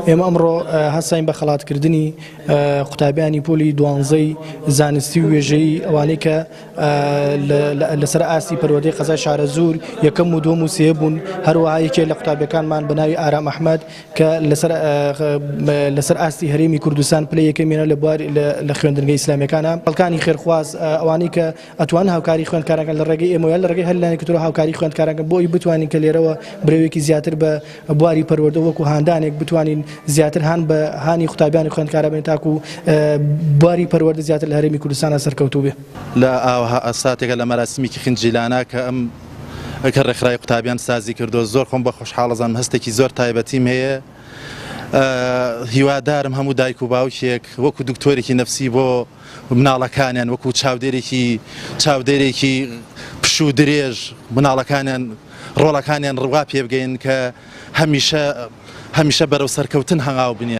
ئێمە ئەمڕۆ هەستاین بە خەڵاتکردنی قوتابیانی پۆلی دوانزەی زانستی و وێژەیی ئەوانەی کە لەسەر ئاستی پەروەردەی قەزای شارەزوور یەکەم و دووەم و سێ بوون. هەروەها یەکێ لە قوتابیەکانمان بە ناوی ئارام ئەحمەد کە لەسەر ئاستی هەرێمی کوردستان پلەی یەکەمیانە لە بوار لە خوێندنگە ئیسلامیەکانە. خەڵکانی خێرخواز ئەوانەی کە ئەتوان هاوکاری خوێندکارەکان لە ڕێگەی ئێمەوە لە ڕێگەی هەر لایەنێکی ترەوە هاوکاری خوێندکارەکان بۆ ئەوەی بتوانین کە لێرەوە برەوێکی زیاتر بە بواری پەروەردە وەکو هاندانێک بتوانین زیاتر هان بە هانی قوتابیانی خوێندکارە بێن تاکو بواری پەروەردە زیاتر لە هەرێمی کوردستانە سەرکەوتوو بێ. لە ئاوها ساتێکە لە مەراسیمێکی خنجیلانە کە ئەم کە ڕێکخراوی قوتابیان سازی کردووە زۆر خۆم بە خۆشحاڵ ئەزانم هەستێکی زۆر تایبەتیم هەیە هیوادارم هەموو دایک و باوکێک وەکو دکتۆرێکی نەفسی بۆ مناڵەکانیان وەکو چاودێرێکی چاودێرێکی پشوو درێژ مناڵەکانیان ڕۆڵەکانیان ڕوا پێبگەین کە هەمیشە هەمیشە بەرەو سەرکەوتن هەنگاو بنێن.